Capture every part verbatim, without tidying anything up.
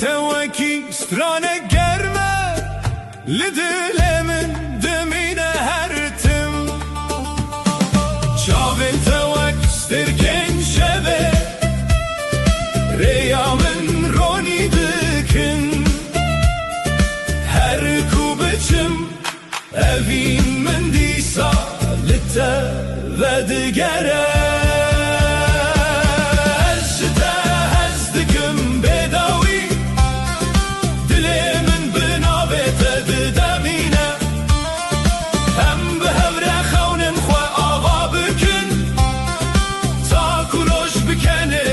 Te wekî stranek germ e, li dilê min dimîne her tim. Çavên te wek stêrkên şevê, rêya min ronî dikin. Her ku biçim, evîn min dîsa li te vedigere. Ez ji te hez dikim bêdawî, dilê min bi navê te didemîne. Em bi hev re xewnên xwe ava bikin, ta ku roj bi kenê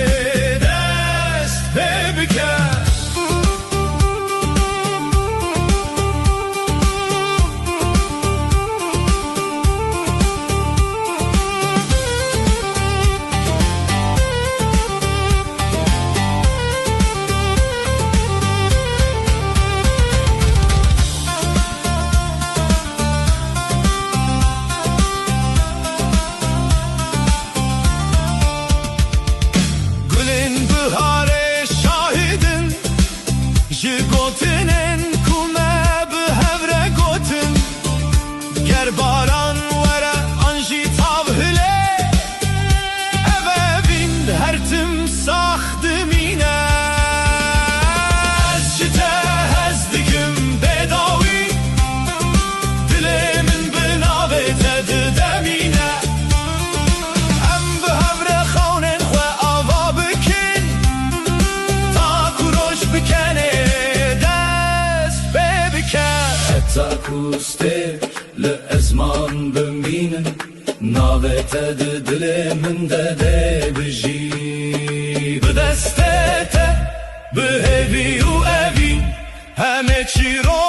dest pê bike. Gulên biharê şahid in ji gotinên ku me bi hev re gotin. Ger baran were an jî tav hilê, ev evîn her tim sax dimîne. Ez ji te hez dikim bêdawî, dilê min bi navê te didemîne. Em bi hev re xewnên xwe ava bikin, ta ku roj bi kenê dest pê bike. Heta ku stêr li ezman bimînin, navê te di dilê min de dê bijî. Bi destê te, bi hêvî û evîn, hemê çîro